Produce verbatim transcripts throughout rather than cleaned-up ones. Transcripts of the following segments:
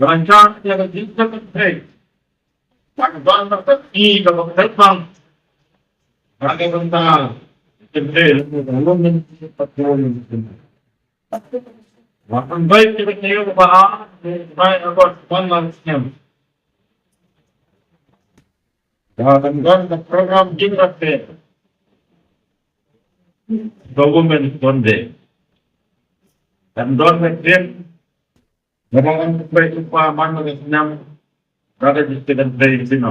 Rancak ïa ka jingkynthei. Ban ban ka i ka ba ka bang. Ka ka bynta kynthei. Wa kan bai ki ka ïa ba ha. Bai abot ban lan snem. Wa kan ban ka program jingkynthei. Ka Women Congress. Kan don ka jing Ba ka kan pynpei kumpa man ba ka snem ba ka jingtei kan pei sino.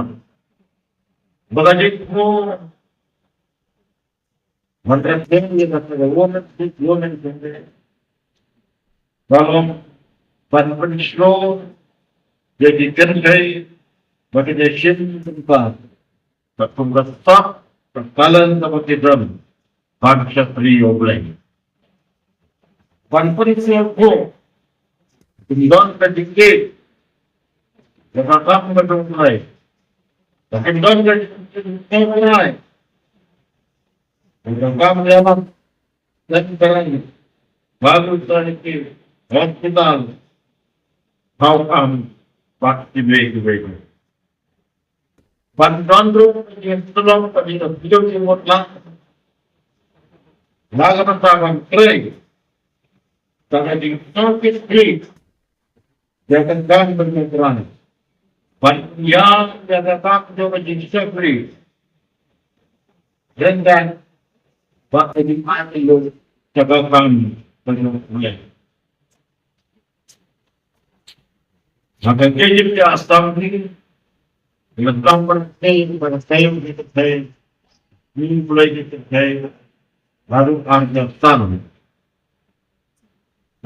Ba ka jingkmo man ka snem ïa ka snem women six women sende. Ba long ban pynshlur ïa ki kynthei ba ka jingshim kumpa. Ba kum ka sap ka kalan ka ba ki dam ban shakri ïa U Blei. Ban pynsngewthuh kum don ka jingkit ïa ka kam ka jong U Blei. Ba kum don ka jingkit ïa U Blei. Kum ka kam ïa ka len ka len. Baru ka jingkit hospital. Hau am bad kiwei kiwei. Ban don ruh ka jingïasyllok ka jingïasyllok jingmut lang. La ka bynta ban trei. Ka jingïasyllok ki ïa ka kam ban trei. Ban ïa ïa ka kam jong ka jingïasyllok. Ryndan ba ka jingïasyllok ïa ka kam ban trei. Maka kejip ya asam ni, lengkap berkei, berkei, berkei, ni mulai berkei, baru arja tan.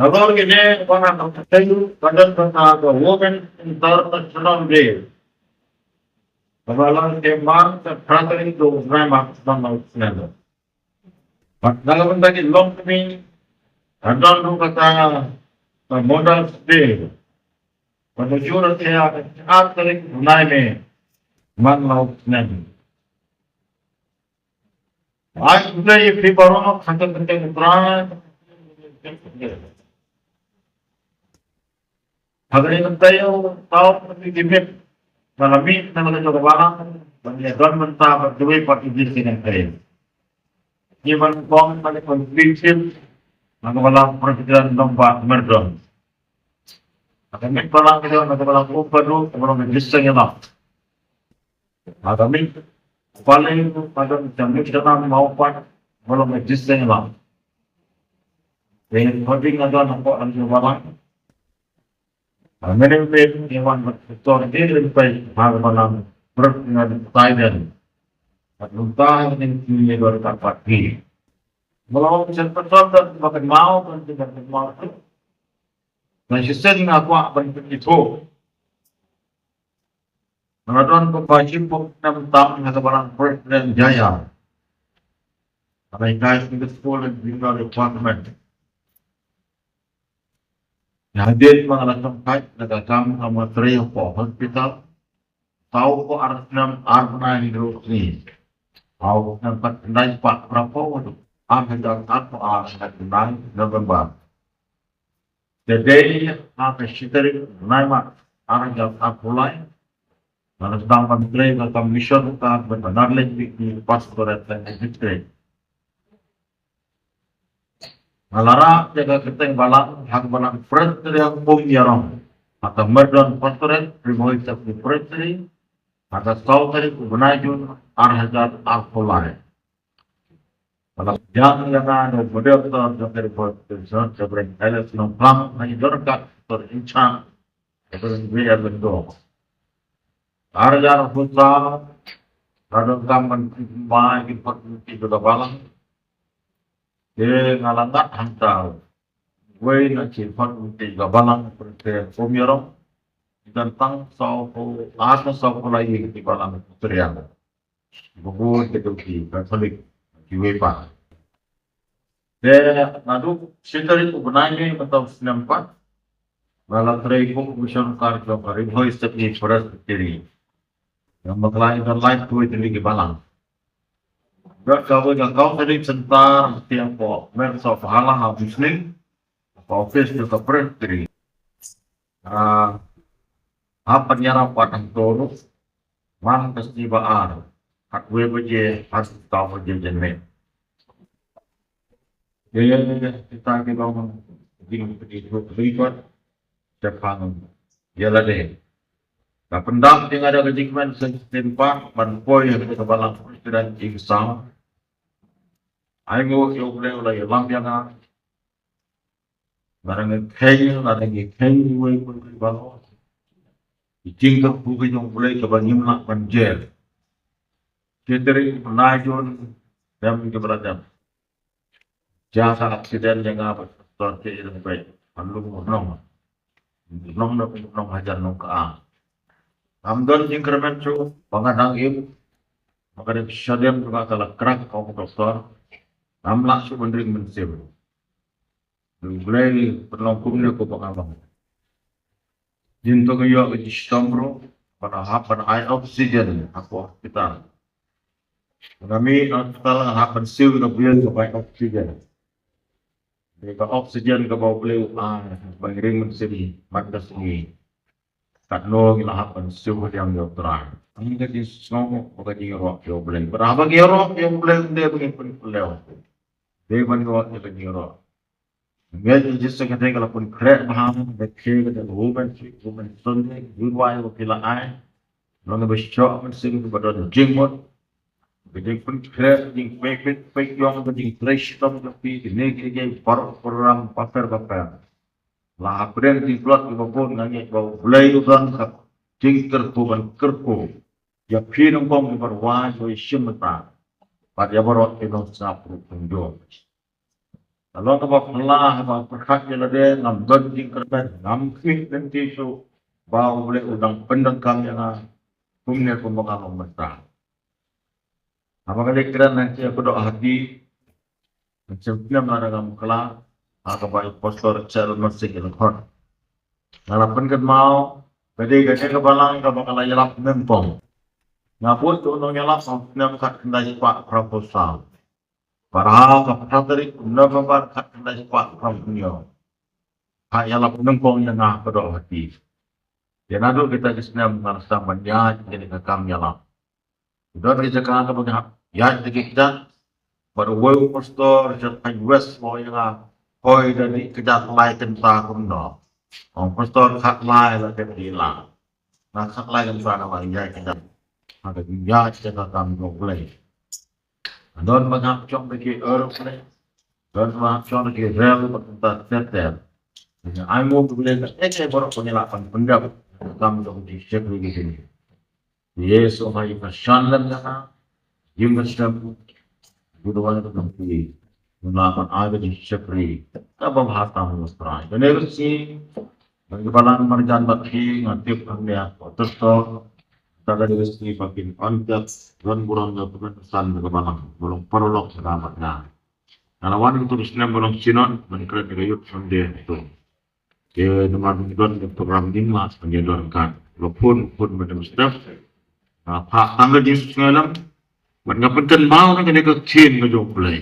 Lalu ini orang berkei, pada kata the Women International Day. Kepala Kemar, Secretary to Prime Minister. Bad na ka bynta ki longkmie, ka don ruh kata ka Mother's Day. Bad ka jur ïa ka ar tarik u bnai May man la u snem. Ai Blei ïa phi baroh ha ka kyrteng U Trai. Ha kane ka taïew, tau ka mih ki miet. Ka la mih na ka jong ka balang, ban ïa don bynta bad duwai bad ki jingkynthei. Ngi ban kong ban ïa kon pynshim na ka balang President Nongbah Myrdon. Ha ka mih balang ka jong na ka balang Umpadu, ka balang ka jingïalang. Ha ka mih Palei, ka don ka mih ka nam Mawpat, ka balang ka jingïalang. Te ka ding ka don ha ka balang. Mene mene wan tor de len pai ha ka balang perut ngan tai dan. Nta ning kini wan tapat ki. Mula ong sien patrol dan makan mau, dan tidak makan mau. Dan shisien nga kwah ban pynithuh. Nga don ba ba shim pok nam tam ha ka balang President Jaya. Ka bai kai sing school and junior department. Ïa hadien ma nga la tong kai na ka kam ka ma trei hapoh hospital. Tau ko ar snem ar bnai hynriew sngi. Tau snem pat khyndai spah phra phew, ar hajar arphew ar, ar bnai November. Te dei ha ka shi tarik bnai Mac ar hajar arphew lai. Nga la sdang ban trei ka kam mission ka ban ban arlek di ki pastorate district. Nga la rah ïa ka kyrteng balang ha ka balang Presbyterian Umïarong. Ha ka Myrdon Pastorate, Ri Bhoi Sepngi Presbytery, ha ka saw tarik u bnai Jun ar hajar arphew lai. Ka la pdiang ïa nga da u Moderator jong ka Ri Bhoi Sepngi, Reverend L S Nongkhlaw, ha ki jong ka Pastor in charge, Reverend W R Lyngdoh. Ar hajar arphew saw, nga donkam ban pynbna ïa ki phot mynti jong ka balang. Te nga la ngat hangta uwei na ki phot mynti ka balang Presbyterian Umïarong. Ki don tang saw phew, ar saw phew lai ki balang Presbyterian. Ba bun ki dei ki Katholik, kiwei pat. Te naduh shi tarik u bnai Mei mynta u snem pat, nga la trei kum u mission ka jong ka Ri Bhoi Sepngi Presbytery. Ïa ma ka la ïa ka lai tuid ïa ki balang. Bad kawei ka counseling center ha Tiangpoh, Mers of Hala ha Muslim, ka office jong ka Presbytery. Ah, hap ban ïarap pat hangto ruh man ka sngi ba ar, khatwei baje haduh saw baje janmiet. Ïa, ïa, ïa, kita ki long jingpynithuh lyngkot shaphang ïa lade. Ka pyndap jong nga da ka jingkmen shisien pat ban poi ha ka balang Presbyterian jingsaw. Ai nguh ïa U Blei u la ïalam ïa nga. Lada ngi kheiñ, lada ngi kheiñ iwei pa iwei baroh, ki jingkyrkhu ki jong U Blei kaba ngim lah ban jer. Shi tarik u bnai Jun, dem ki ba la dem. Jia ka accident jong nga bad Pastor K. Rymbeit, ban lum u nong. U nong na u nong hajan nong ka. Ngam don jingkyrmen shuh ba nga dang im, ba ka dei shadem ba ka la krak, ka ong u doktor. Ngam lah shuh ban ring mynsiem. U Blei pynlong kumne kumba nga long. Jin to ka ïoh ka jingshitom ruh, ban hap ban ai oxygen hapoh hospital. Nga mih na hospital nga hap ban siew ïa ka bill ka bai oxygen. Dei ka oxygen kaba U Blei u ai, ba ngi ring mynsiem man ka sngi. Katno ngi la hap ban siew pdiang ïa U Trai. Tang ka jingsngew bad ka jingïaroh ïa U Blei. Bad haba ngi ïaroh ïa U Blei, ym dei ba ngi pynplew. Dei ban ïoh ïa ka jingïaroh. Ngeit ïa Jisu ka dei ka la pynkhreh bha, da khie ka dei ka Women Week, Women Sunday, wei wei ba phi la ai. Long ba shoh mynsiem ba don jingmut. Ka jingpynkhreh, jingpeit peit peit ïong, ka jingtrei shitom jong phi, kine ki jingpynpaw program bapher bapher. La hapdeng jingtlot kiba bun nga ngeit ba U Blei u don ka jingkyrkhu ban kyrkhu ïa phi nyngkong kiba rwai, kiba shim bynta. Bad ïa baroh ki nongsngap ruh kumjuh. Ka long kaba phylla haba pyrkhat ïa lade, ngam don jingkyrmen, ngam khmih lynti shuh ba U Blei u dang pyndonkam ïa nga kumne kumba nga long mynta. Haba nga leit kren hangtei ha Kdohati, hangtei snem lada ngam kylla, ha kaba i Pastor Charles Marsing i la khot. Nga la pynkynmaw, ka dei kane ka balang kaba nga la ïalap nyngkong. Nga bud u nongïalap ha u snem khatkhyndai spah phra phew saw. Bad ha ka phra tarik November khatkhyndai spah phra phew hynñiew, ka ïalap nyngkong ïa nga ha Kdohati. Te naduh kita ki snem nga la sdang ban ïaid ïa kane ka kam ïalap. Don ki jaka kaba nga hap ïaid da ki kjat. Bad uwei u pastor Richard Pine West u ong ïa nga, hoi da dih kjat lai kynta kumno? Ong pastor khatlai la dep dih la. Nga khatlai kynta nga la ïaid kjat. Ha ka jingïaid jaka kam jong U Blei. Don ba nga hap shong da ki aeroplane. Don ba nga hap shong da ki rel bad kynta ter ter. Nga ai nguh U Blei kaei kaei baroh ba ngi lah ban pyndep. Kam jong U Blei shakri ki jingim. Ïa shu ha ïing ka shan lem ïa nga, ïing ka shem, ïa u duwan ka nongpyni. Nga ban ai ka jingshakri kaba bha tam ïa U Trai. Kane ka sngi, bad ka balang marjan bad ki, nga tip hangne ha Pokot Tyrso, kata ka dei ka sngi ba kin ong tep don burom na pynsan ka balang, ba long paralok sha ka bad nga. Nga la wan katu ka snem ba long Synod, ban kren ïa ka Youth Sunday katu. Te namar ba don ka program ning la, ban ïa don ka. Ba phone, phone ba dang step. Nga phah tang ka jingsngew lam. Bad nga pynkynmaw na kane ka ktien ka jong U Blei.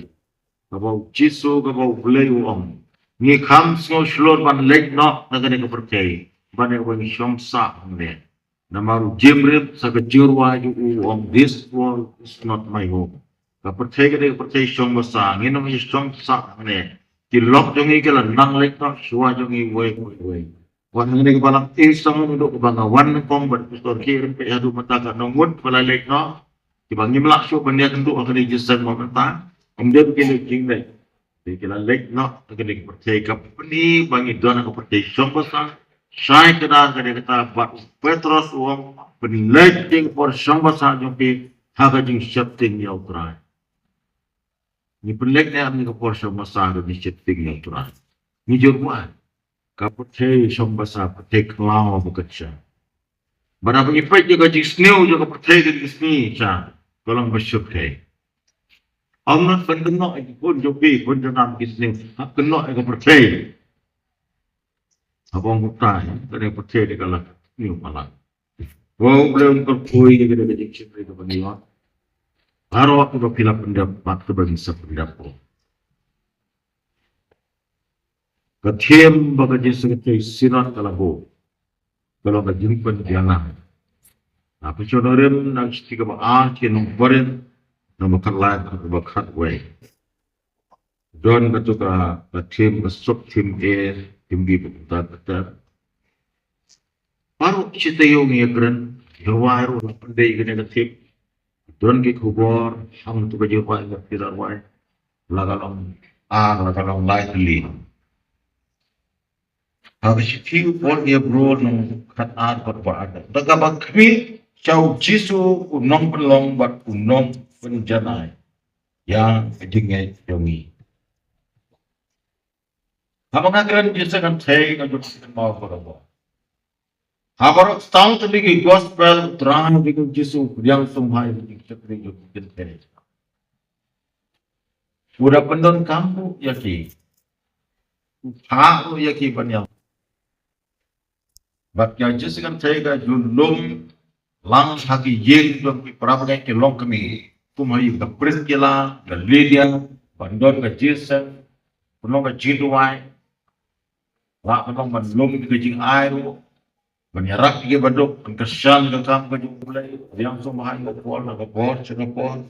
Kaba U Jisu, kaba U Blei u ong, ngi kham sngew shlur ban leit noh na kane ka pyrthei, ban ïa wan shong sah hangne. Namar u jingrim sa ka jingrwai jong u, u ong, "This world is not my home." Ka pyrthei ka dei ka pyrthei shong basa, ngin ym shong sah hangne. Ki lok jong ngi ki la nang leit noh shuwa jong ngi wei wei wei. Wan hangne ka balang, eh, song ngi duk ba nga wan nyngkong bad Pastor Kirim, peit haduh mynta ka nongut ba la leit noh. Kiba ngim lah shuh ban ïakynduh ha kane ka jingseng ba mynta. Ym dei ba ki leit jingleit. Dei ki la leit noh ha kane ka pyrthei. Ka pyni ba ngi don ha ka pyrthei shong basa. Shai kdar ka dei kata ba u Petros u ong, pynleit ïa ka por shong basa jong phi ha ka jingsheptieng ïa U Trai. Ngi pynleit ne em ïa ka por shong basa ha ka jingsheptieng ïa U Trai? Ngi ju ruh ai. Ka pyrthei shong basa, pyrthei khlaw ba ka sha. Bad haba ngi peit ïa ka jingsniew jong ka pyrthei, ka jingsniew sha, ka long ba shyrkhei. Ym lah ban kynnoh ïa ki khun jong phi, khun jong nga ki sniew, hap kynnoh ïa ka pyrthei. Haba ong kumta, ka dei ka pyrthei dei ka la sniew palat. Ko Blei un kyrkhu ïa ka dei ka jingshakri kaba ngi ïoh. Baroh kaba phi la pyndep bad kaba ngi sa pyndep ko. Ka theme ba ka Jingïaseng Kynthei Synod ka la buh, ka long ka jingpynjanai. Na pynshong nongrim na ka shithi kaba ar ki nong Korinth, nong ba khatlai, nong ba khatwei. Don katu ka, ka theme, ka sub theme A, theme B ba kumta kumta. Baroh shi taïew ngi ïakren, ïa wai ruh la pyndei kane ka theme. Don ki khubor, hangtu ka jingwai, ka phi la wai. La ka long ar, la ka long lai tylli. Ha ka shithi u Paul ïa ki Hebru lynnong khatar bad ba ar. Da kaba khmih sha u Jisu u nongpynlong bad u nongpynjanai ïa ka jingngeit jong ngi. Haba nga kren Jingïaseng Kynthei nga ju kynmaw ba. Haba ruh tang tylli ki gospel, u Trai jong ngi u Jisu u pdiang sngewbha ïa ki jingshakri jong ki kynthei. U da pyndonkam ruh ïa ki. U phah ruh ïa ki ban ïa. Bad ka Jingïaseng Kynthei ka ju lum lang ha ki ïing jong ki para bangeit ki longkmie. Kum ha ïing ka Priskila, ka Lidia, ban don ka jingïaseng, pynlong ka jingduwai. Lah pynlong ban lum ka jingai ruh. Ban ïarap ïa ki baduk, ban kyrshan ka kam ka jong U Blei, pdiang sngewbha ïa ka por, na ka por, sha ka por.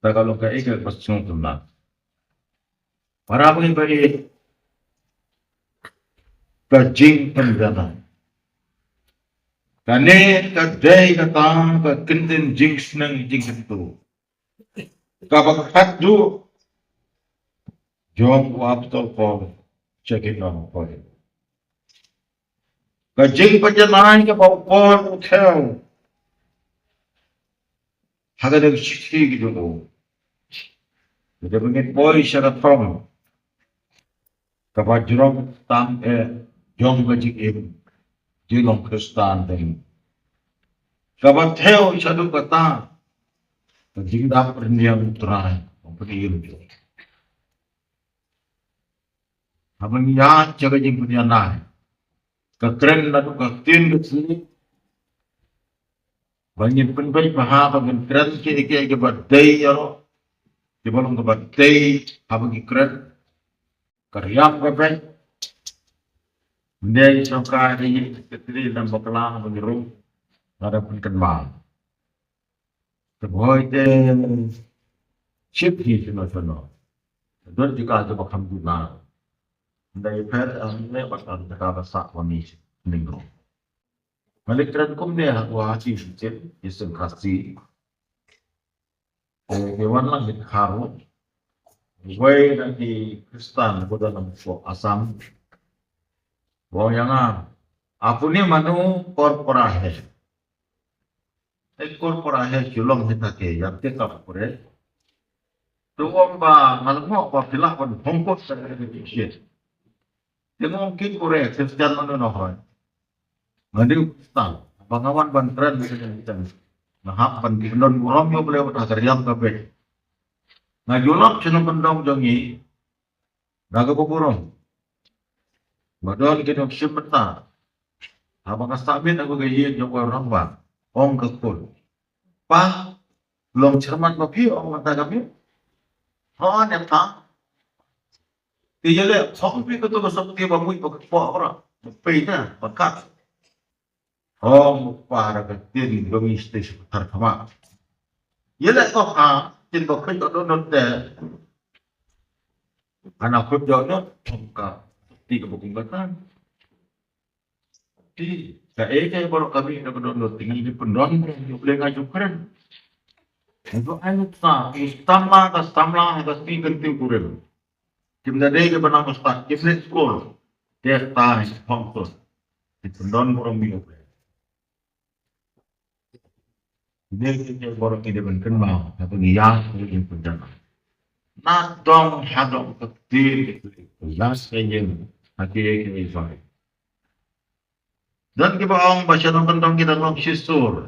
Ta ka long kaei kaba sngewtynnat. Para bangeit ba ïeit, ka jingpynjanai. Kane ka dei kata ka kyntien jingsneng jingkyntu kaba khatduh jong u Apostol Paul sha ki nong Korinth. Ka jingpynjanai kaba u Paul u thew ha kane ka shithi ka jong u. Lada ngin poi sha ka thong kaba jrong tam, eh, jong ka jingim jinglong Khristan jong ngi. Kaba thew shaduh kata ka jingdap rynïeng U Trai, U Blei. Haba ngi ïaid sha ka jingpynjanai, ka kren naduh ka ktien ka sngi ba ngin pynbeit bha, ba ngin kren kiei kiei kiba dei ïaroh, kiba long kaba dei haba ngi kren. Ka riam ka beit. Mynta ngi shong kha ïa ka ïing ka secretary lem bakla ba ngi rung. Lada pynkynmaw. Te boi te ship hi shano shano. Don jaka te ba kham duna. Mynta ngi phet, eh, ne ba kan jaka ba sah ba ngi ning rung. Malik kren kumne ha, wa chi chin, i seng Khasi. Eh, ki wan lang ki Kharo. Wei na ki Khristan ko da nang ko Assam. Wa ïa nga, "Apuni manu kor pora hai." Eh, kor pora hai, Shillong hi thake, yam te kap pore. Te u ong ba nga la ngoh ba phi lah ban hongkot sa ka education. Te nga ong ki kure Khristan mano noh hoi. Nga dei u Khristan ba nga wan ban kren ïa ka Khristan. Nga hap ban kyndon burom ïa U Blei bad ha ka riam ka beit. Nga julap sha nongkyndong jong ngi da kaba burom. Ba don ki nongshim bynta. Haba nga sah miet ha ka ïing jong ka rangbah, ong ka khun, "Pa, long chairman ba phi ong mynta ka miet?" "Hooid ne pa." "Te ïaleh khong phi kato ka sopti ba mut ba kpoh bra, ba pei ta ba kat." Ong u kpa da ka ktien ba ngi sdei sha ka thar khmat. Ïaleh ko ha ktien ba khuid ka dohnud te. Ana khuid dohnud ong ka sopti kaba kum kata. Te kaei kaei baroh kaba ïa ka dohnud te ngi dei pyndon ïa U Blei, nga ju kren. Ngi ai nuksa, ngi samla ka samla ha ka sngi kyntiew kurim. Kim da dei kiba nang stad, kim leit skul. Te ta hi khongkut. Te pyndon burom ïa U Blei. Dei ki baroh ki dei ban kynmaw haba ngi ïaid ha ka jingpynjanai. Na dong ha dong ka ktien ki ïaid ka ïing ha ki ki ïing. Don kiba ong ba sha nongkyndong ki dang long shisur.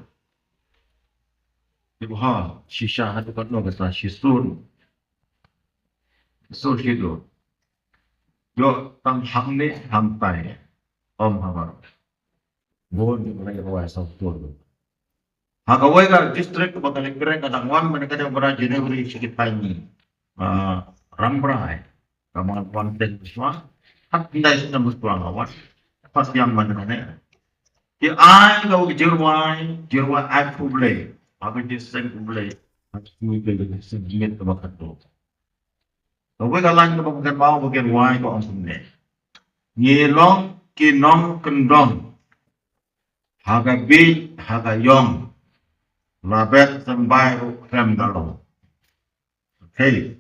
Kiba ha shisha haduh katno kata shisur. Shisur shidur. Ïoh tang hangne hangtai. Ym ha baroh. Bun ki ba la ïa rwai shisur. Ha kawei ka district ba ka leit kren ka dang wan mynne ka dang bra January shi ki thaiñ. Ah, Rambrai. Ka ma wan ten bswa. Hat ndai snem bswa nga wan. Pas yang mynne ka ne. Ki ai ka wa ki jingrwai, jingrwai ai U Blei. Ha ka jingseng U Blei. Ha ka jingseng U Blei. Kawei ka lain kaba nga kynmaw ba ki rwai ka ong kumne. Ngi long ki nongkyndong ha ka bieit ha ka ïong, la bet symbai ruh khlem da long. Okay.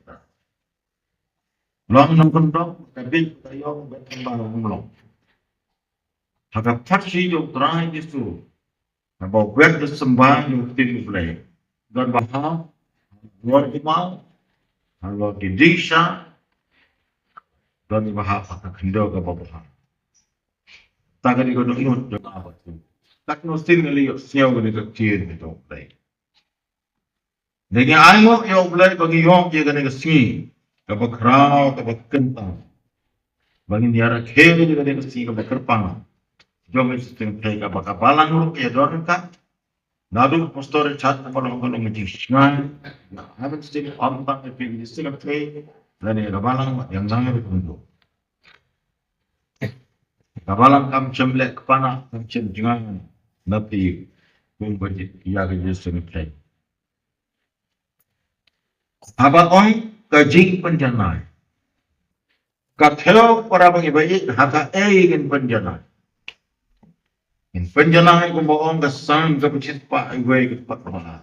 Long nongkyndong ha ka bieit ha ka ïong, bet symbai ruh khlem long. Ha ka pharshi jong U Trai Jisu, haba u bet da symbai ïa ka ktien U Blei, don ba ha, halor ki maw, halor ki dieng sha, don ba ha ha ka khyndew kaba bha. Ta ka dei ka dohnud jong nga bad phi. Katno sien ngi la ïohsngew ïa ka ktien jong U Blei. Ngi ainguh ïa U Blei ba ngi ïoh ïa kane ka sngi kaba khraw kaba kyntang, ba ngin ïarakhe ïa kane ka sngi kaba kyrpang jong ka Jingsngewthuh kaba ka Balang ruh ka ïadon ryngkat. Naduh Pastor Richard kaba long ka long ka jingshngaiñ, nga ai mynsiem ym tang ïa phi ka Jingsngewthuh, lane ïa ka Balang, ïa nga ruh kumjuh. Ka Balang kam shym leh kpana, kam shym jngai na phi kumba ïa ka Jingsngewthuh. Haba ong ka jingpynjanai, ka thew para ba ngi ba ïeit ha kaei ngin pynjanai. Ngin pynjanai kumba ong ka Salm kaba shispah, iwei ka dkhot ba ar.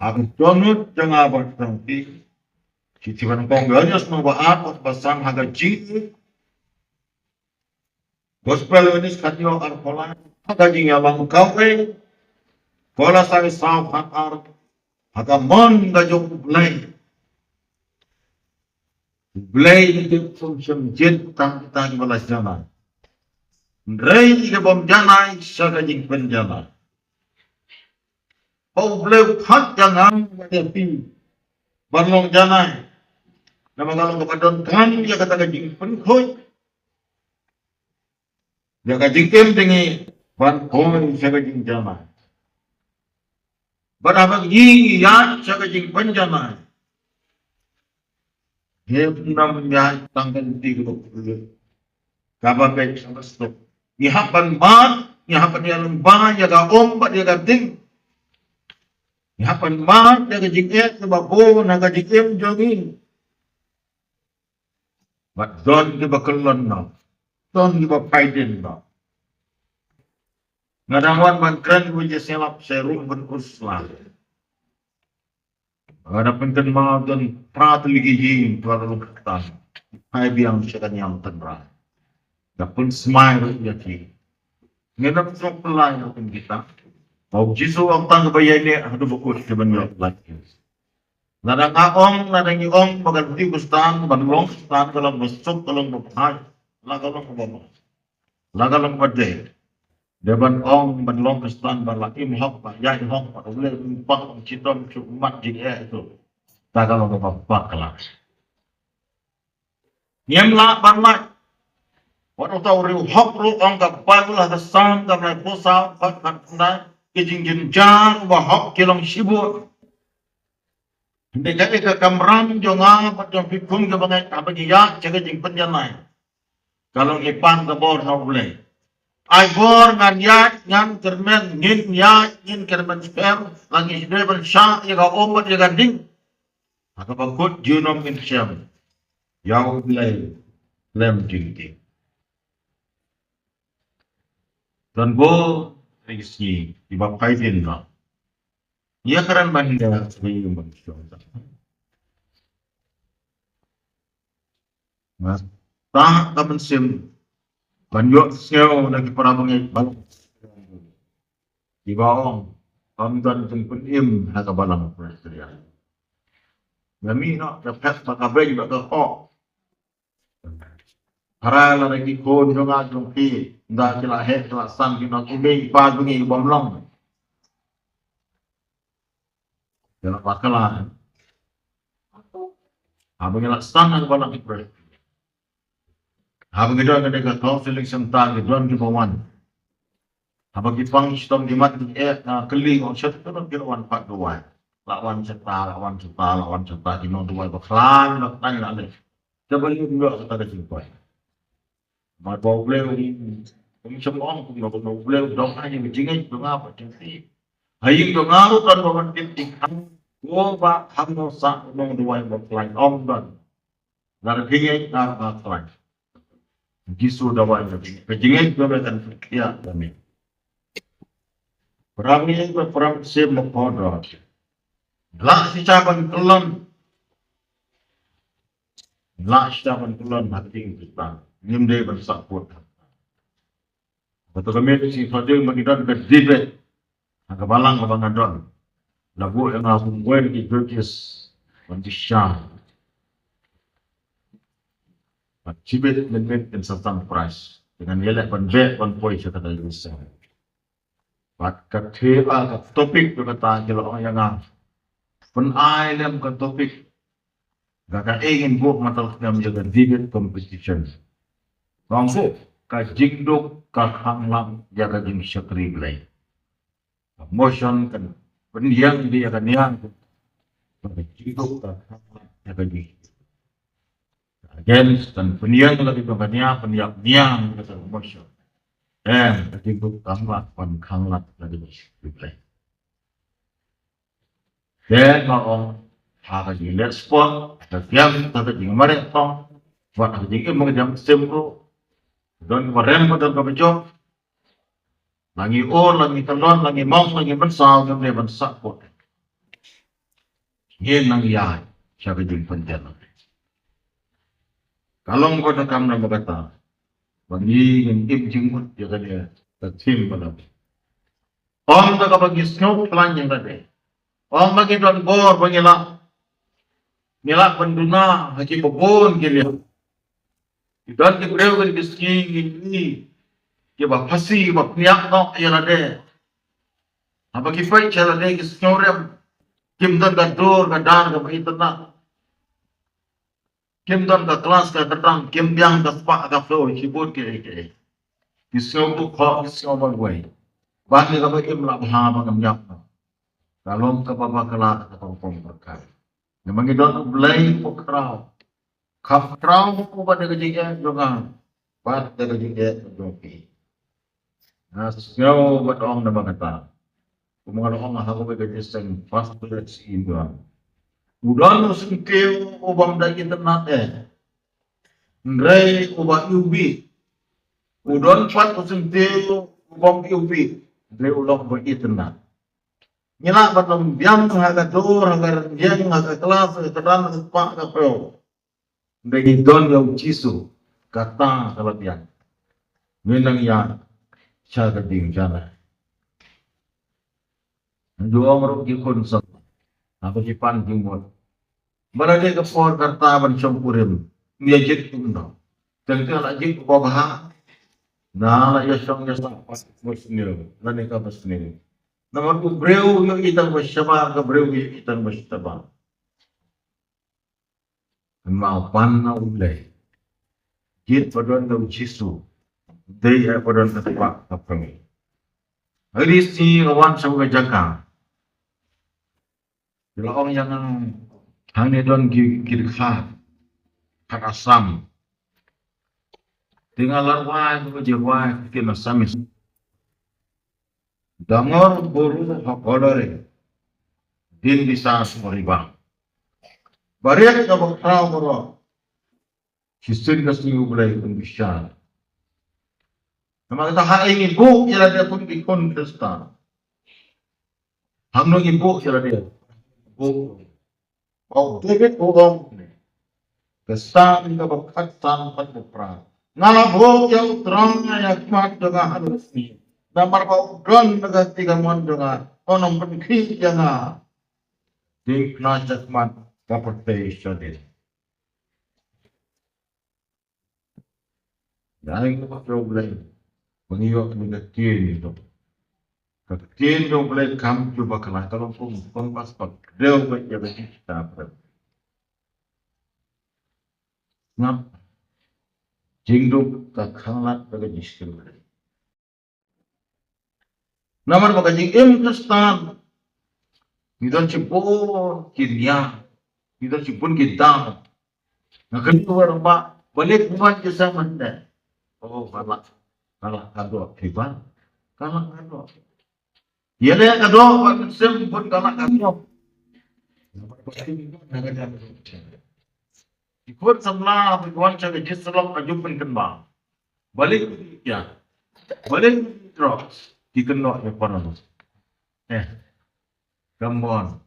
Ha ka dohnud jong nga bad jong phi, shithi ba nyngkong Ïoannis lynnong ba ar, dkhot ba san, ha ka jing Gospel Ïoannis khatlai arphew lai, ha ka jingïalam kawei, Kolosai saw khat ar, ha ka mon ka jong U Blei. U Blei u dei u khun shynrang tang kita kiba la janai. Hynrei ïa ki bym janai sha ka jingpynjanai. Ba U Blei u phah ïa nga bad ïa phi ban long janai. Namar ka long kaba donkam ïa kata ka jingpynkhuid, ïa ka jingim jong ngi ban poi sha ka jingjanai. Bad haba ngi ïaid sha ka jingpynjanai, ngim nym ïaid tang ka lynti kaba phylla, kaba beit, kaba suk. Ngi hap ban mad, ngi hap ban ïalam bha ïa ka um bad ïa ka ding. Ngi hap ban mad ïa ka jingeh kaba bun ha ka jingim jong ngi. Bad don kiba kyllon noh, don kiba pait dien noh. Nga dang wan ban kren, ïa sngap sha ruh ban khuslai. Nga da pynkynmaw don phra tylli ki ïing, phra tylli ki kyrteng, phai biang sha ka niam tynrai. Da pynsmai ruh ïa ki. Ngin ym sngew pynlait ruh kum kita. Ba U Jisu u ong tang kaba ïaineh haduh ba kut, ki ban ïoh lait. Lada nga ong, lada ngi ong ba ka Khristan ban long Khristan ka long ba suk, ka long ba bha, la ka long ba bha, la ka long ba dei. Dei ban ong ban long Khristan ba la im hok, ba ïaid hok, ba U Blei um pang, um shitom sha u mat jingeh tu. Ta ka long ba bha ka la. Ngim lah ban lait. Wat uta u riewhok ruh, ong ka Baibl ha ka Salm ka laiphew saw, khat khatkhyndai, ki jingjynjar uba hok ki long shibun. Hynrei kaei ka kamram jong nga bad jong phi kum ki bangeit haba ngi ïaid sha ka jingpynïaid? Ka long ngi pan ka bor na U Blei. Ai bor ngan ïaid, ngan kyrmen, ngin ïaid, ngin kyrmen skhem, la ngi dei ban shah ïa ka um bad ïa ka ding. Ha kaba kut junom ngin shem ïa U Blei khlem jingtip. Don bun ki sngi kiba phai dien noh. Ïa kren ban ïa sngi ban shong. Nga tah ka mynsiem ban ïohsngew na ki para bangeit balang kiba ong, ym don jingpynim ha ka balang Presbyterian. Nga mih noh, ka phet ba ka beiñ ba ka hok. Hynrei lada ki khun jong nga jong phi, ynda ki la heh, ki la san, ki ong, i mei i pa jong ngi bym long. Ki la bakla. Haba ngi la san ha ka balang Presbyterian, haba ngi don kane ka counseling centre, ki don kiba wan. Haba ki pang shitom ki mat ki eh, ah, kylli, ong, shet ka don ki la wan pat duwai. La wan shet ta, la wan shet ta, la wan shet ta, ki nong duwai ba khlaiñ, ba khlaiñ la leh. Te ba leh ym ïoh kata ka jingduwai. Namar ba U Blei um, um shym ong kumno, kumno, U Blei u dang ai ïa ka jingngeit jong nga bad jong phi. Ha ïing jong nga ruh don ba wan tip jingkhang. Ko Bah Hamno Sah u nong duwai ba khlaiñ, ym don. Nga ruh nga ngeit, nga ruh nga khlaiñ. Jisu da wan ïa ka jingngeit jong me kan pynkhia ïa me. Para bangeit, para mynsiem bakordor. Lah shisha ban kyllon. Lah shisha ban kyllon ha ka jingkyrpad. Ngim dei ban sahkut. Kato ka miet shi khading ba ngi don ka debate ha ka balang kaba nga don. La buh ïa nga kum uwei na ki judges ban jingshisha. Ban shibit mynmiet kin sa tang prize. Te ngan ïaleh ban beh ban poi sha kata ka seng. Bad ka theme, ah, ka topic jong kata ki la ong ïa nga, pynai lem ka topic, da kaei ngin buh mynta ka snem ïa ka debate competition. Nga ong buh ka jingduk ka khang lad ïa ka jingshakri Blei. Ka motion kan pynïeng ïa ka niam, ka jingduk ka khang lad ïa ka jing against, kan pynïeng la ki jong ka nia, pynïap niam ka ta motion. Em, ka jingduk khang lad, pyn khang lad la ki jong Blei. Te nga ong, ha ka jingleh sport, ha ka jingim, ha ka jingmareh tong, bad ha ka jingim ka jingim ruh, don ba rem, don ba jop. La ngi ur, la ngi kyllon, la ngi mong, la ngi mynsaw, ngim dei ban sahkut. Ngin nang ïaid sha ka jingpynjah. Ka long kata kam na ba kata ba ngi ngin im jingmut ïa kane ka theme ba la. Ym da kaba ngi sngew khlaiñ ïa lade. Ym ba ngi don bor ba ngi lah, ngi lah ban duna ha kiba bun ki liang. Ki don ki briew kine ki sngi ngi ïohi kiba phasi, kiba pynïap noh ïa lade. Haba ki peit sha lade ki sngew rem. Kim don ka dur ka dar kaba itynnad. Kim don ka klas ka kyrdan, kim biang ka spah ka phew, shibun kiei kiei. Ki sngew khuh, ki sngew marwei. Ban ïa kaba im lah bha ba ngam ïap noh. Ka long kaba bakla ka kongkong bakla. Namar ngi don U Blei uba khraw. Kham khraw uba da ka jingeh jong nga bad da ka jingeh jong phi. Nga sngew bad ong na ba kata. Kumba nga la ong ha kawei ka jingïaseng pastor sha India. U don u syntiew u bym da itynnad eh, hynrei uba iwbih. U don pat u syntiew u bym iwbih, hynrei u long ba itynnad. Ngi lah ban ym biang ha ka dur, ha ka rynïeng, ha ka klas, ha ka kyrdan, ha ka spah, ha ka phew. Hynrei ngi don ïa U Jisu, kata ka la biang. Ngin nang ïaid sha ka jingïaid. Ngi ju ong ruh ki khun samla, haba ki pan jingmut, Ba la dei ka por kata ban shong kurim. Ïa jied kumno? Teng teng la jied ko ba ha. Na la ïa shong ïa sah pat ba sniew. La ne ka ba sniew. Namar u briew u ïohi tang ba shabar, ka briew u ïohi tang ba shabar. Hynrei u pan na U Blei. Jied ba don na U Jisu. Dei ïa ba don na kpa ka pyngi. Hari sngi nga wan sha ka jaka. Ki la ong ïa nga hangne don ki, ki dkhar. Kat Assam. Te nga la rwai, nga la rwai ki na Assamese. Dangor boru ha Kodore. Din bisa sumariba. Barit ka bakhraw baroh. Shisien ka sngi U Blei un bishar. Namar kata ha ïing i buh ïa lade kum ki khun Khristan. Hangno i buh ïa lade? Buh. Bad u David u ong, ka Salm kaba khatsan bad ba phra. Nga la buh ïa U Trai ïa khmat jong nga ha la ka sngi. Namar ba u don ha ka kti kamon jong nga. Un ym pynkhih ïa nga. Dei na shakhmat ka pyrthei shadien. Ïa ngi ba U Blei. Ba ngi ïoh ngi ka ktien ngi to. Ka ktien jong U Blei kam ju ba khlaiñ ka long kum kum bas ba dei ba ïa ba kita. Ngap. Jingduk ka khanglad ka jingsngewsih. Namar ba ka jingim Khristan ngi don shibun ki niam, ngi don shibun ki daw. Nga kyntu ïa u rangbah, balei kumne ki seng mynta? Oh, ka la, ka la ka doh, ki ba, ka la ka doh. Ïa leh ka doh, ba mynsiem bun ka la ka doh. Namar ba ki don na ka jam. Ki khun samla ba ki wan sha ka jingsyllok ka jingpynkynmaw. Balei ki ïa. Balei ki drugs. Ki kynnoh ïa paralok. Eh. Come on.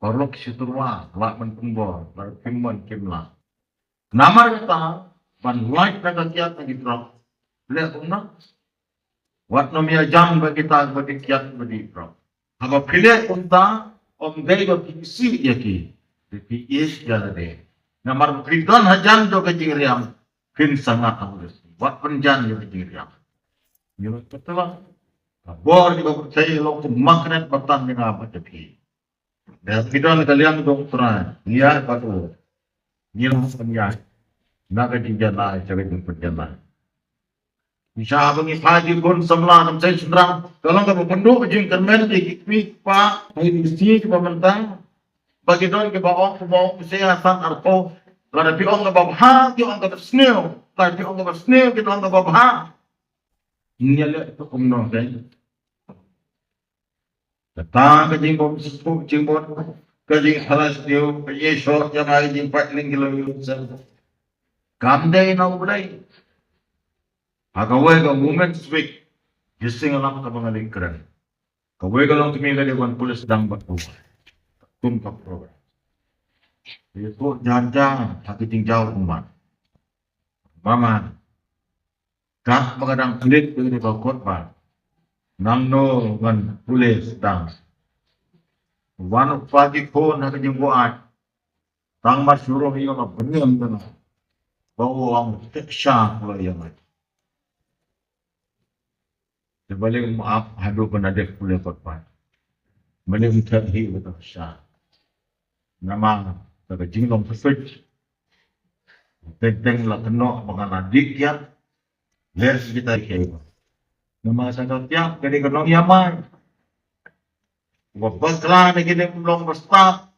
Paralok shi tyrwa, lah ban pynbor, lah ban pynbor kim lah. Namar kata, ban lait na ka kiad na ki drugs. Leh kumno? Wat nym ïa jan ba kita ba dei kiad ba dei drok. Haba phi leh kumta, ym dei ba phi isih ïa ki. Dei phi isih ïa lade. Namar ba phi don hajan jong ka jingriam, phin sangeh ha u Jisu. Wat pynjan ïa ka jingriam. Ïa ka tela. Ka bor jong ka pyrthei long kum magnet ba tang ïa nga bad ïa phi. Lada phi don ka liang jong U Trai, ïa ka tu. Ngi long pynïaid na ka jingjanai, sha ka jingpynjanai. Ngi shah ba ngi phai ki khun samla, nam seng shynrang, ka long kaba pynduh ka jingkyrmen ïa ki kmie ki kpa, ha ki sngi kiba mynta. Ba ki don kiba ong, kiba ong, ki seh ha san arphew. Lada phi ong kaba bha, ki ong kaba sniew. Lada phi ong kaba sniew, ki ong kaba bha. Ngi ïa leh kumno kein. Kata ka jingbym sngewthuh, jingbym, ka jingtharai sniew, ka jingshoh jngai, jingpait ling ki longïing longsem. Kam dei na U Blei. Ha kawei ka Women's Week, jingïalang kaba nga leh kren. Kawei ka longkmie ka dei ban pule sdang bad u. Kum ka program. Ïa to jan jan, ha ka jingjaw ummat. Mama. Kat ba ka dang klet ka dei ka kot ba. Nangno ngan pule sdang. Wan u pa ki khun ha ka jingbuaid. Tang mar shu rung ïa nga bniam ïa nga. Ba u ong te sha pule ïa nga. Te balei um ap haduh ba na dep pule kot ba. Balei um theh hi ba ta sha. Namar ka jinglong pyrshah. Teng teng la kynnoh ba nga la dih kiad. Leh kita ki. Namar sa ka kiad ka dei ka nongïamai. Ba bakla na ki dei long ba stad.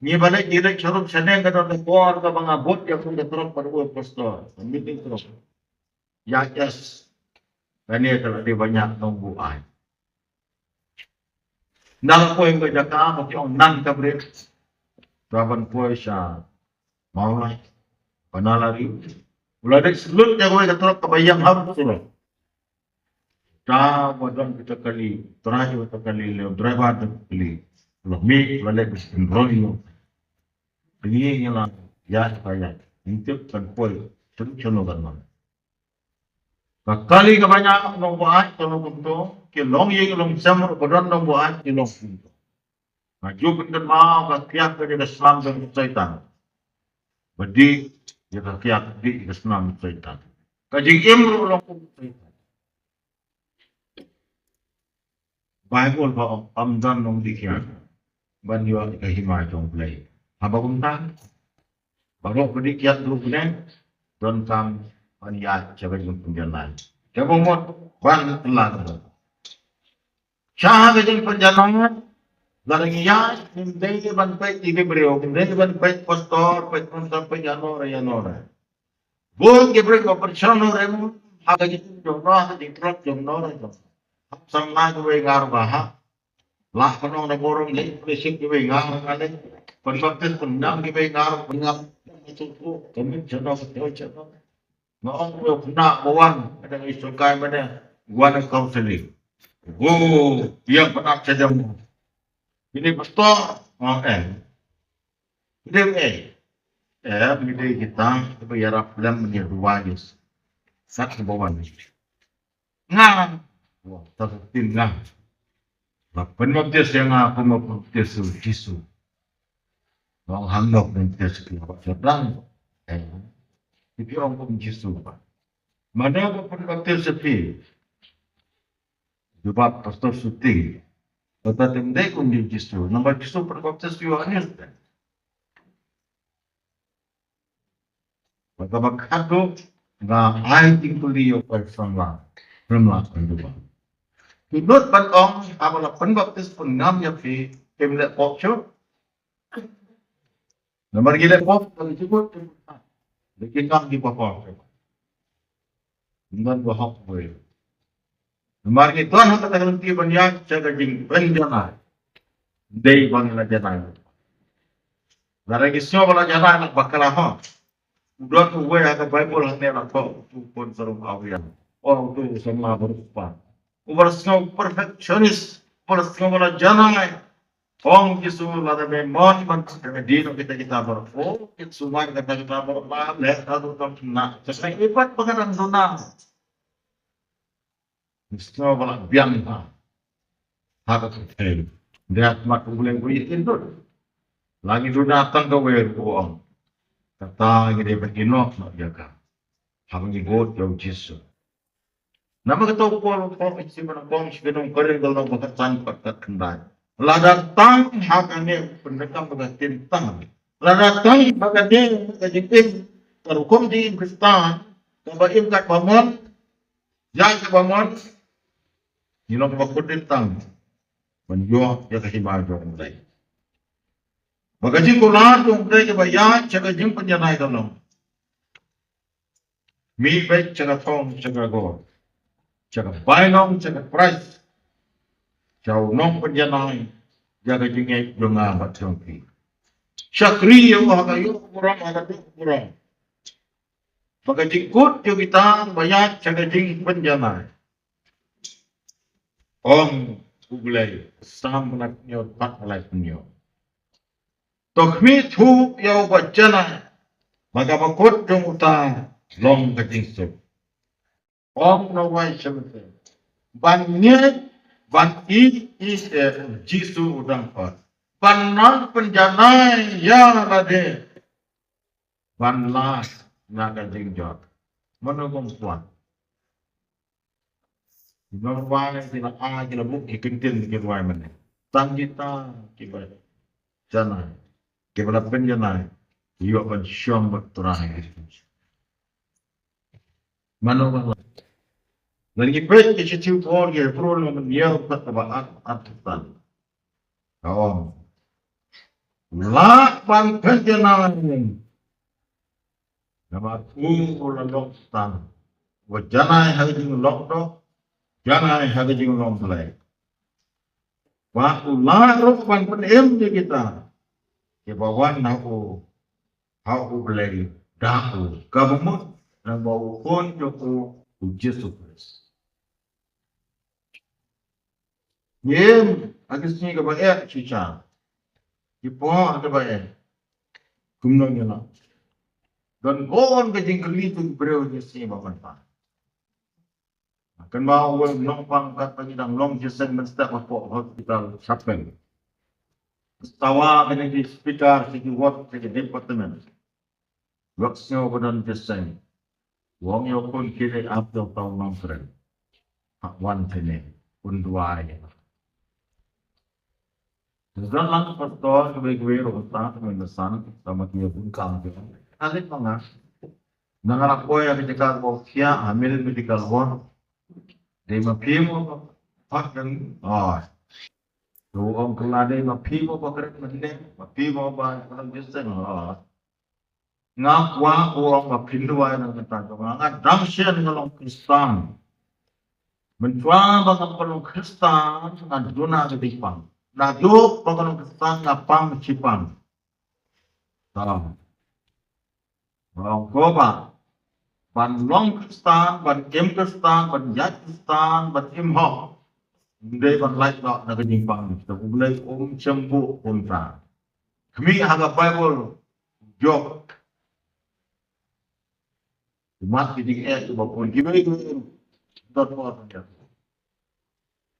Ngi ba leh ki leh sharum shaneng ka don ka bor kaba nga bud ïa kum ka trok bad u pastor. Meeting trok. Ïa yes. Kane ka la dei ba ñiah nongbuaid. Nang poi ka jaka ba ki ong nang ka bret. Ka ban poi sha Mawlai. Ba na lari. U la dei slut ïa kawei ka trok kaba ïeng ha u surok. Ta ba don kita kali, trai kita kali, leh driver kita kali. U la mih, u la leh bisin roi lo. Ngi ngi la ïa ka ïa. Ngi tip kan poi. Tip shano kan man. Ka kali kaba ñiah nongbuaid ka long kumto, ki longïing longsem ruh ba don nongbuaid ki long kumto. Nga ju pynkynmaw ka kiad ka dei ka snam jong u Soitan. Ba dih ïa ka kiad, dih ïa ka snam u Soitan. Ka jingim ruh long kum u Soitan. Baibl ba ong, ym don nongdie kiad ban ïoh ïa ka hima jong U Blei. Haba kumta, baroh ba dih kiad ruh ne, donkam ban ïaid sha ka jingpynjanai. Kaba mut ban kylla. Sha ka jingpynjanai, lada ngi ïaid, ngim dei ban peit ïa ki briew, ngim dei ban peit pastor, peit nongsan, peit ïano re ïano re. Bun ki briew ba pynshong nongrim ha ka jingim jong no, ha ka jingtlot jong no re jong. Hap samla kiwei nga ruh ba hap. Lah ban ong na burom leh fellowship kiwei nga ruh nga leh. Pynbaptis pyngam kiwei nga ruh pyngam. Commit jong no, commit jong no. Nga ong ruh khynnah ba wan, ka dang ïa sngewkai mynne, wan ha counseling. Go, ïa pynap sha jong. Kine pastor, nga ong eh. Kine eh. Eh, kine kita, kiba ïarap lem mynne ruh wan. Sat ba wan. Nga. Wah, ta tin nga. Ba pynbaptis ïa nga, pynbaptis u Jisu. Ba ong hangno pynbaptis ïa phi, ba sdang. Eh. Phi ong kum Jisu ba. Mano ba pynbaptis ïa phi? Jubab pastor Suting. Kata tim dei kum Jisu. Namar Jisu pynbaptis ïa u Johannes. Bad kaba khatduh nga ai jingkylli ïa u Samla. Samla pynduh. Ki nud ban ong haba la pynbaptis pyngam ïa phi, phim leh pop shuh. Namar ngi leh pop, ngi jukut, ngi kynang ngi pop. Ngan ba hok wei. Namar ngi don ha kata ka lynti ban ïaid sha ka jingpynjanai. Dei ba ngi la janai. Lada ngi sngew ba la janai, la bakla ha. U don uwei ha ka Baibl hangne la koh, utu u khun sarong awria. Oh, utu u samla baroh kpa. Uba la sngew perfectionist, uba la sngew ba la janai. Ong Jisu, lada me mon ban, me dih noh kita kita baroh. Oh, Jisu, man kata kita baroh ba leh ka tu tam na. Sesai ibat ba ka dang duna. Ngi sngew ba la biang ha. Ha ka kyrteng. Dei ha khmat U Blei uba ïeit ïeit lut. La ngi duna tang kawei ruh, ong. Kata ngi dei ban ïehnoh noh ïa ka. Haba ngi bud ïa u Jisu. Namar kata u Paul u ong, sha ki nong Korinth, ka lynnong ba khatsan, dkhot khatkhyndai. Lada tang ha kane pyndonkam ba ka ktien tang. Lada tang ha kane ka jingim ka rukom jingim Khristan, kaba im katba mon, ïaid katba mon, ngi long kaba kut dieng tang ban ïoh ïa ka hima jong U Blei. Ba ka jingkular jong U Blei kaba ïaid sha ka jingpynjanai ka long. Mih beit sha ka thong sha ka gor, sha ka bainong sha ka price, sha u nongpynjanai ïa ka jingngeit jong nga bad jong phi. Shakri ïa u ha ka ïoh burom, ha ka duh burom. Ba ka jingkut jong kita ba ïaid sha ka jingpynjanai. Ong U Blei, Salm ba laiphew hynñiew, dkhot ba laiphew hynñiew. To khmih thuh ïa uba janai, ba kaba kut jong uta long ka jingsuk. Ong u nongrwai Salm, ban ngeit, ban ïeit ïa u Jisu u dang khot, ban nang pynjanai ïa lade, ban lait na ka jingjot. Mano bym kwah? Ki nongrwai ki la ai, ki la buh ki kyntien, ki rwai mynne. Tang kita kiba janai, kiba la pynjanai, ki ïoh ban shong bad U Trai. Mano ba la. Lada ngi peit ki shithi u Paul ha ki Hebru, lynnong ba hynñiew, dkhot kaba ar, ar, kata ka ong, lah ban pynjanai. Namar u la long Soitan, uba janai ha ka jinglong doh, janai ha ka jinglong Blei. Ba u lah ruh ban pynim ïa kita kiba wan ha u, ha U Blei da u, kaba mut lyngba u Khun jong u, u Jisu Khrist. Ngim, ha ki sngi kaba eh shisha, ki por kaba eh, kumno ngi lah? Don bun ka jingkylli jong ki briew ha ki sngi ba mynta. Kynmaw uwei u nongpang katba ngi dang long jingïaseng mynstep hapoh hospital Chaplain. Tawa kane ki speaker, ki ward, ki department. Wak sio badan deseng. Wong yo kun kiri ap yo tau nang kren. Hak wan kene. Kun duai. Zan lang pastor kwe kwe ro ta kwe na san sama ki yo kun kang kwe. Alik manga. Nang anak kwe ya kejaka ko kia hamil medical ward. Dei ma phi mo ba pak kan. Oh. Tu ong kala dei ma phi mo ba kret mende, ma phi mo ba kret mende. Oh. Nga kwah u ong ba phin duwai na kata ka nga dang shen nga long Khristan. Mynta ba nga long Khristan nga duna ka dipang. Na duk ba nga long Khristan nga pang chipang. Tam. Ba ong ko ba ban long Khristan, ban im Khristan, ban ïaid Khristan, ban im hok. Ym dei ban lait noh na ka jingpang. Te U Blei um shembuh um ta. Khmih ha ka Baibl jop. Mat ki jingeh kiba bun kiba dot por.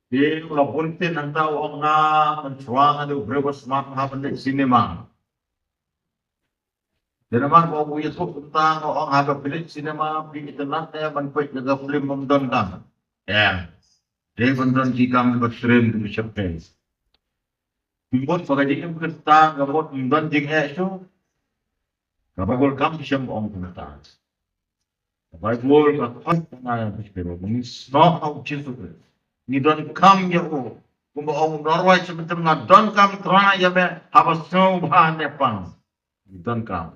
Te u la bun tin hangta u ong nga mynshuwa nga dei u briew ba smat ha ban leit cinema. Te namar ba u ïathuh kumta nga ong haba phi leit cinema phi itynnad ne ban peit ïa ka film bym don kam. Em. Dei ban don ki kam ba trend ba sheptieng. Phi mut ba ka jingim Khristan ka mut ym don jingeh shuh. Ka Baibl kam shem ong kumta. Ka Baibl ka khot na phi shu ngi snoh ha U Jisu Khrist. Ngi donkam ïa u. Kumba ong u nongrwai sha mynsiem nga donkam Trai ïa me haba sngewbha ne pang. Ngi donkam.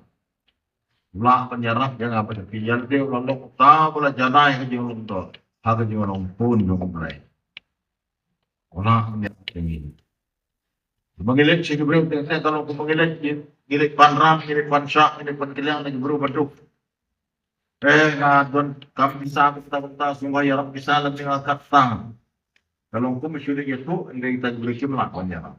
La pynïarap ïa nga ba phi ïalade u la long uta ba la janai ha ka jinglong to ha ka jinglong bun jong U Blei. U la pynïarap ïa ngi. Ba ngi leit sha ki briew teng teng ka long kumba ngi leit ngi leit ban ram ngi leit ban shah ngi leit ban kylliang na ki briew ba duk. Eh nga donkam pisa kumta kumta sngewbha ïarap pisa lem ïa nga kat tang. Ka long kumba shu leit ïathuh hynrei kita ki briew kim lah ban ïarap.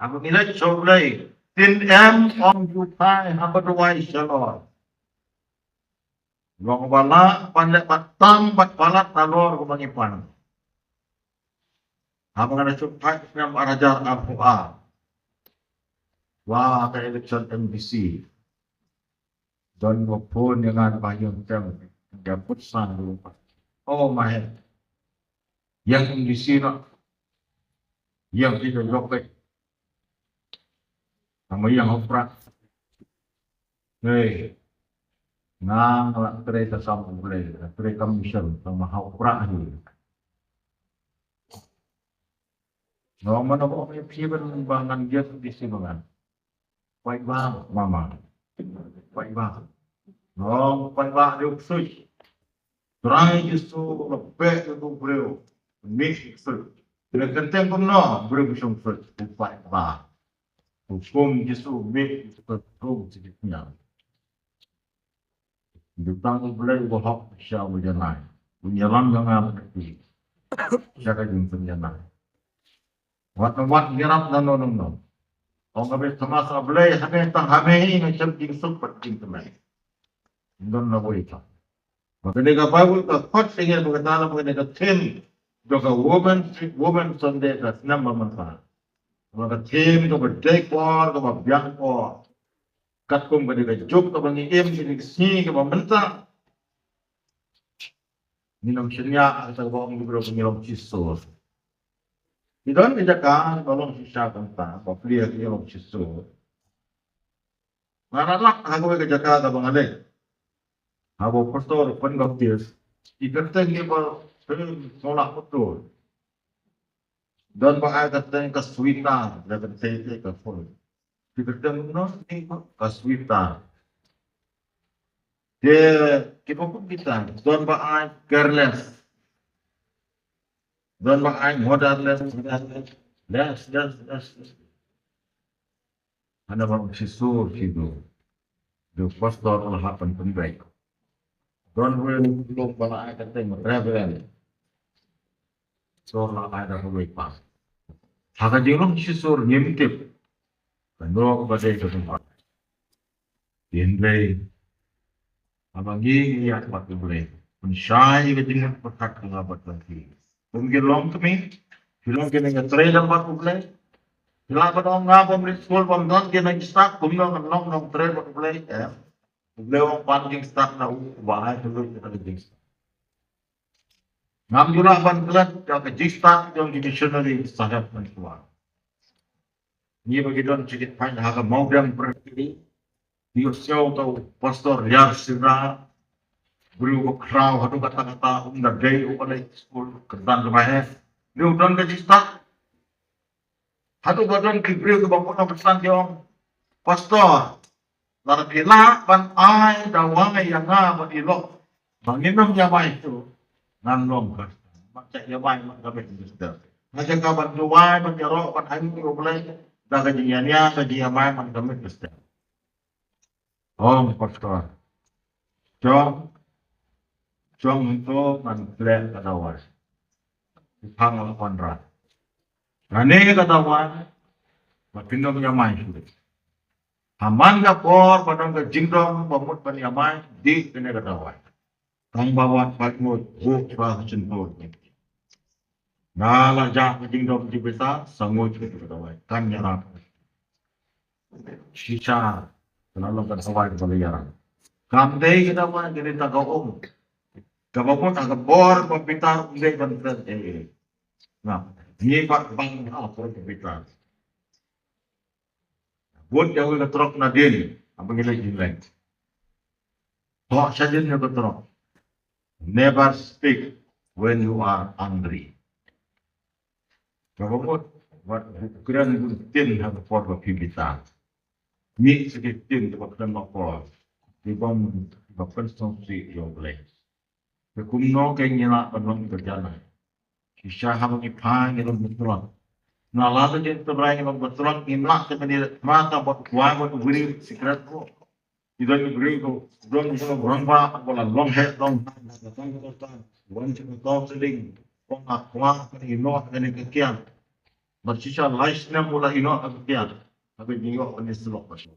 Haba ngi leit sha U Blei, tin em ong jubab haba duwai shalor. Long ba lah ban leh bad tam bad palat nalor kumba ngi pan. Haba nga da shu phai snem ar hajar arphew ar. Wa ka election M D C. Don ba phone ïa nga ba ïong tem. Nga put sang ruh. Oh my. Ïa M D C noh. Ïa ki ka jok. Nama ïa hau prah. Hei. Nga la trei ta sam U Blei, la trei kam mission, sama hau prah hi. Nga ong mano ba ong ïa phi ban ba ngan ïa M D C ba ngan. Paidbah mama. Paidbah. Nong paidbah dei u ksuid. Trai Jisu la beh ïa u briew. Mih u ksuid. Kyrteng kumno briew ba shong ksuid. U paidbah. Hukum Jisu mih u ksuid. Hukum Jisu. Jutang U Blei uba hok sha uba janai. Un ïalam ïa nga bad phi sha ka jingpynjanai. Wat na wat ïarap na no no no. Ong ka bes tama sa Blei hane tang hame hi nga shem jingsuk bad jingkmen. Don na wei ta. Ba kane ka Bible ka khot sha ngi ba kata na ba kane ka theme jong ka Women Women Sunday ka snem ba mynta. Ba ka theme kaba dei por kaba biang por. Katkum ka dei ka juk kaba ngi im, ka dei ka sngi kaba mynta. Ngi nang shaniah kata kaba ong ki briew ba ngi long shisha. Ngi don ka jaka ba long shisha kumta, ba plie ngi long shisha. Nga la lap ha kawei ka jaka kaba nga leit. Haba pastor Pynbaptis, i kyrteng ngi ba pynsolah pastor. Don ba ai kyrteng ka Swita, da kyrteng ka full. Ki kyrteng no ni ka Swita. Te ki ba pun kita, don ba ai careless. Don ba ai motherless, less, less, less. Hana ba shi sur shi do. Do pastor la hapan pun bai. Don ruh long ba la ai kyrteng Reverend. Sur la ai da ruh pa. Ha ka jinglong shi sur ngim tip. Ka no ba dei ka tempat. Hynrei haba ngi ngi ïaid bad U Blei, pynshai ka jingmut pyrkhat ka nga bad ka phi. Kum ki longkmie, ki longkmie nga trei lem bad U Blei. Phi lah ban ong nga bym leit skul, bym don kine ki stad, kumno ngan long nongtrei bad U Blei, em? U Blei u ong pan jingstad na u ba ai kylluid ïa ka jingstad. Ngam ju lah ban klet ïa ka jingstad jong ki missionary sahep mynshuwa. Ngi ba ngi don sha ki thaiñ ha ka Mawdiang Presbytery, ngi ïohsngew ïa u Pastor Liar Sira, briew ba khraw haduh katta katta, um da dei uba leit skul kyrdan kaba heh. Dei u don ka jingstad. Haduh ba don ki briew kiba kut na bynta ki ong, Pastor, lada phi lah ban ai dawai ïa nga bad i lok ba ngin ym ïamai shuh, ngan long Khristan. Bad ka ïamai man ka mih Khristan. Na ka jaka ban duwai, ban ïaroh, ban ainguh ïa U Blei da ka jingïania, ka jingïamai man ka mih Khristan. Ong Pastor, jong, jong to ngan klet ka dawai. Phi phang la wanrah. Kane ka dawai ba phin ym ïamai shuh. Ha man ka por ba don ka jingdom ba mut ban ïamai, dih kane ka dawai. Tang ba wat pat ngut, buh shuwa ka shyntur. Nga la jah ka jingdom jingbitar, sa nguid ka dawai. Kan ïarap. Shisha, ka la long ka dawai kaba la ïarap. Kam dei ka dawai, ka dei ta ka um. Kaba mut ha ka bor ba bitar, um dei ban kren ei ei. Nga, ngi pat bang ha ka bor ba bitar. Bud ïa ka trok nadien, haba ngi leit jingleit. Thoh shadien ïa ka trok. Never speak when you are angry. Kaba mut, wat kren bun ktien ha ka por ba phi bitar. Mih sa ki ktien kiba kren bakor, kiba, kiba pynsngewsih ïa U Blei. Te kumno ke ngi lah ban long ka janai. Shisha haba ngi phai ngi long ba trok. Na lada jin trai ngi long ba trok, ngim lah te ban ïa mata bad kwai bad u briew sikret ko. Ki don ki briew ko, don ko rangbah ba la long heh long heh na ka tang ka tang. Wan sha ka tong sling. Ong a kwah ka ïehnoh kane ka kiad. Bad shisha lai snem u la ïehnoh ka kiad. Haba ngi ïoh ban ïasyllok bad u.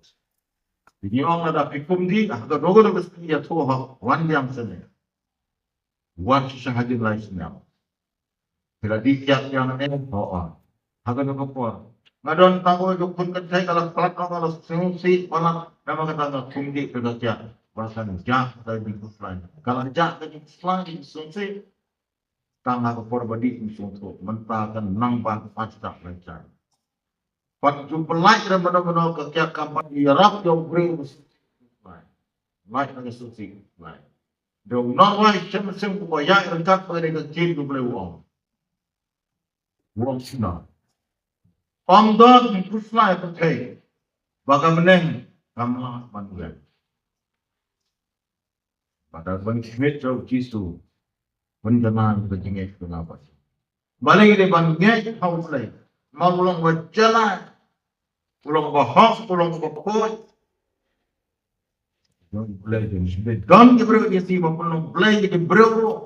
Ngi ong lada phi kum dih ha ka doh ka doh ka sngi ïathuh ha wan biang sene. Wat shisha hadien lai snem. Phi la dih kiad ïa nga ne, ho, ha kano ka por. Nga don tang kawei ka khun kynthei ka la palat noh, ka la sngewsih palat namar kata nga kum dih ka kiad. Ba kan jah ka jingkhuslai. Ka la jah ka jingkhuslai, jingkhuslai. Tang ha ka por ba dih ka sngewthuh. Mynta kan nang ban pat stad lynchar. Pat ju pynlait re mano mano ka kiad, kam pat ju ïarap ïa u briew. Lait na ka sngewsih. Lait. Da u nongrwai Shem Mynsiem uba ïaid ryngkat bad kane ka ktien U Blei u ong. U ong shano? Ym don khuslai pyrthei ba ka bneng kam lah ban leh. Ba da ban khmih ïa u Jisu, ban kynmaw ka jingngeit ka la ba. Balei ngi dei ban ngeit ha U Blei? Namar u long uba jalai, u long uba hok, u long uba khuid. Don U Blei, don ki briew, ki si ba pynlong Blei ki briew ruh.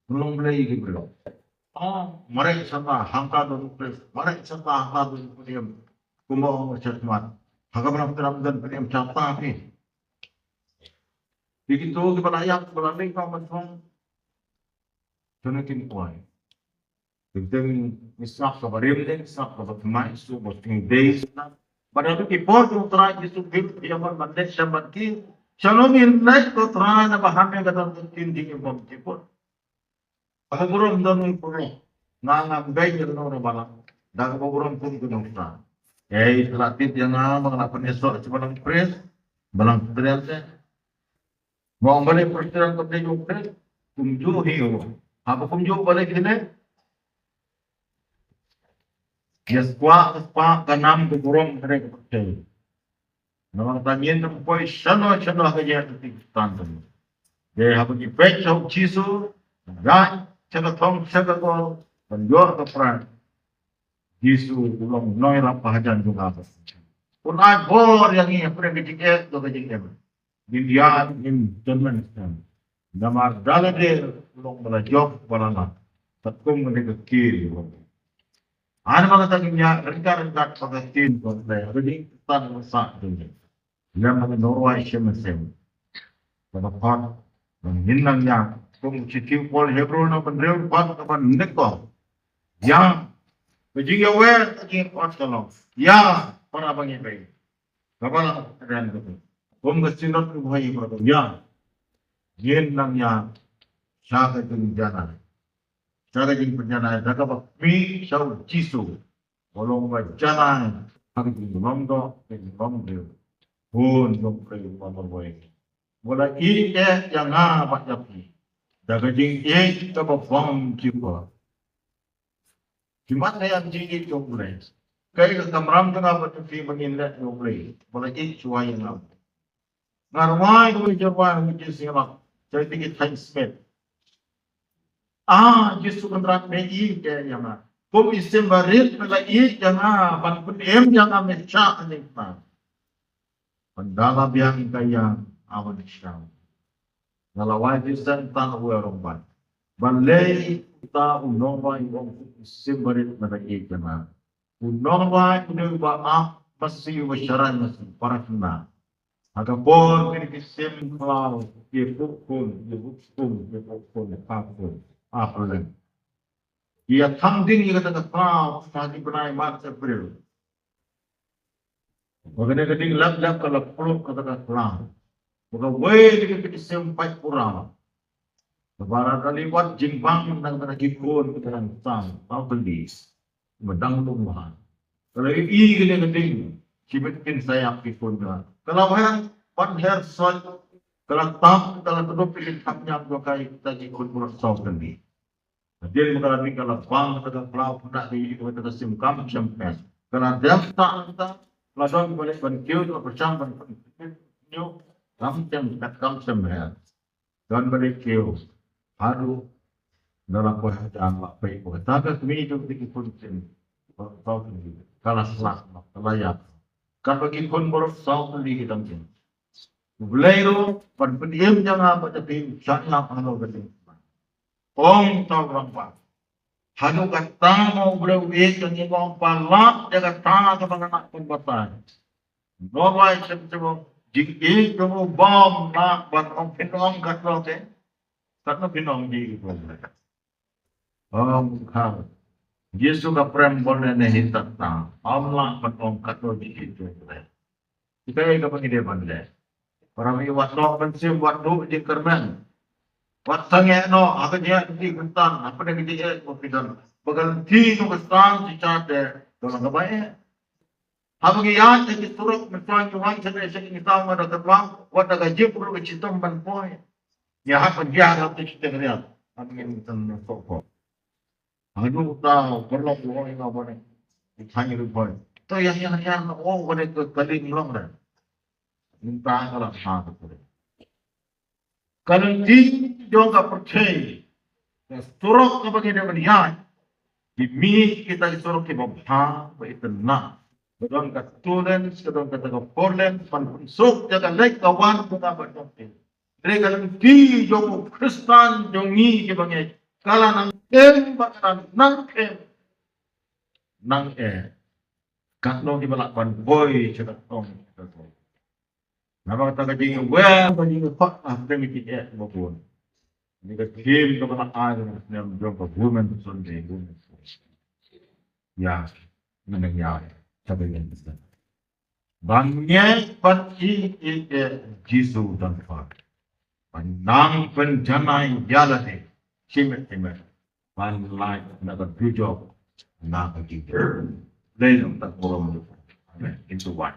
Pynlong Blei ki briew. Ah, mareh shata hangta don u Khrist, mareh shata hangta don u Pynïap. Kumba ong u Shah Khmat. Ha ka Balang Tynrai don Pynïap shata phi. Ki kito kiba la ïap, kiba la leit ka ban song. Shano kin poi. Teng teng ngi sngap kaba rim, ngi sngap kaba thymmai, suk ba sngewdei sngap. Bad ha ki por jong U Trai Jisu Khrist, ïa ban ban leit sha ban ki. Shano ngin leit ko Trai, naba ha me ka don ka ktien jingim bymjukut. Ka burom don ngi burom. Nga ngam beiñ ïa kano kano ba lah. Da kaba burom kum kano kano. Ei, la tip ïa nga ba nga la pynïasoh sha Balang Khrist, Balang Khrist. Mo balei Presbyterian ka dei u Khrist? Kumjuh hi u. Haba kumjuh balei kine? Ïa skwah, skwah ka nam ka burom ka dei ka Presbyterian. Namar kata ngin ym poi shano shano ha ka jingïaid lynti Khristan. Dei haba ngi peit sha u Jisu, ïaid sha ka thong sha ka kol, ban ïoh ka pran. Jisu u long u nongïarap ba hajan jong nga. Un ai bor ïa ngi hapdeng ka jingeh, ka jingeh. Ngin ïaid, ngin don mynsiem. Namar da lade u long ba la jop, ba la lah. Katkum kane ka ktien. Hynrei ma kata ngin ïaid ryngkat ryngkat bad ka ktien ka Blei. Hynrei ngin tan sa jong ngi. Lem bad u nongrwai Shem Mynsiem. Kata pat ba ngin nang ïaid kum u shithi u Paul Hebru na bynriew pat kaba nyngkong. Ïa Ka jingïawer ka jingïakhot ka long ïa para bangeit. Kaba la kren ka, kum ka Synod u Bhoi ba ka ïa ngin nang ïa sha ka jingjanai, sha ka jingpynjanai da kaba mih sha u Jisu. Ba long ba janai ha ka jinglong doh, ka jinglong briew. Bun jong briew ba marwei ba la ïeit ïa nga bad ïa phi da ka jingïeit kaba bym kyrpang. Ki mat ïa ka jingïeit jong U Blei. Kaei ka kamram jong nga bad jong phi ba ngin leh ïa U Blei ba la ïeit shuwa ïa nga. Nga rwai, nga rwai, nga rwai, nga rwai. Sa ïa ki thaiñ smet. Ah, Jisu Kynrad, me ïeit ïa nga. Kum i Symbarit me la ïeit ïa nga ban pynim ïa nga, me shah ïa nga. Ban da la biang ka ïa awan shah. Nga la wai ki sen tang u rong ban. Balei uta u nongrwai u ong, kum i Symbarit me la ïeit ïa nga. U nongrwai u dei uba ap masi, uba sharai masi para khynnah. Ha ka por kine ki sim khlaw, ki puk khun, ki puk khun, ki puk khun, ki puk khun. Ap lem. Ïa thang ding ïa kata ka khlaw ha ki bnai March, April. Ba kane ka ding lap lap ka la pluk kata ka khlaw. Ba kawei de ki sim pait pura. Ba la ka liwat jingbang na kata ki khun, kata ka sang, tau beli. Ba dang lum ha. Ka la i kane ka ding, ki bit kin sa ïap ki khun ka. Ka la weng ban her sot, ka la tap, ka la tudup ki thap ñiam jong ka ïa kita ki khun baroh saw tylli. Hadien ba ka la mih ka la bang kata ka khlaw, pynda ka ïohi kata ka sim kam shem pes. Ka la dep ta kata, la don ba leh ban kiew, la pyrshang ban kiew, kam shem pes, kam shem her. Don ba leh kiew haduh da la poi hajan, la peit ba kata ka kmie jong ki khun sim baroh saw tylli ka la sah, ka la ïap. Katba ki khun baroh saw tylli ki dang im. U Blei ruh ban pynim ïa nga bad ïa phi, shah ïap halor ka ding. Ong uta u rangbah. Haduh katta mo U Blei u ïeit ïa ngi, ong, palat ïa kata kaba nga lah ban batai. Nongrwai shem shem, jingïeit jong u bym lah ban ong, phin ong katno te. Katno phin ong jingïeit jong u Blei. Ong kham. Jisu ka prem bor ne ne hi ta ta. Ym lah ban ong katno jingïeit jong u Blei. Kita ïa kaba ngi dei ban leh. Para mi, wat noh mynsiem, wat duh jingkyrmen. Wat sangeh noh ha ka jingeh ka jingkyntan, ha ka jingeh ka phi don. Ba ka lynti jong ka Khristan shisha te ka long kaba eh. Haba ngi ïaid ha ki surok, mynta ngi wan sha ne sha ngi, tang ma da ka tlang, wat da ka jingpyrshah ka shitom ban poi. Ngi hap ban ïaid ha ka shitom riat. Haba ngi mynta na soko. Haduh uta u paralok u ong ïa nga ba ne, u thaiñ Ri Bhoi, to ïa, ïa, ïa, u ong ba ne ka kali, ngi long re. Mynta ka la sha ka kali. Ka lynti jong ka pyrthei, ka surok kaba ngi dei ban ïaid, ki mih kita ki surok kiba bha, ba itynnat. Ka don ka two lanes, ka don kata ka four lanes, ban pynsuk ïa ka leit ka wan jong ka ba jong ki. Hynrei ka lynti jong u Khristan jong ngi kiba ngeit, ka la nang kem bad ka la nang kem. Nang eh. Katno kiba lah ban poi sha ka tong sha ka tong. Namar kata ka jingïawer, ka jingïakhot, ah, dang ki eh ba bun. Ni ka theme kaba la ai, snem jong ka Women Sunday, Women Sunday. Ïa, nang ïa, kaba ïa. Ban ngeit bad ïeit ïa Jisu don pha. Ban nang pynjanai ïa lade shimet shimet. Ban lait na ka dujok, na ka jingim. Dei nang ta burom. Amen. Into one.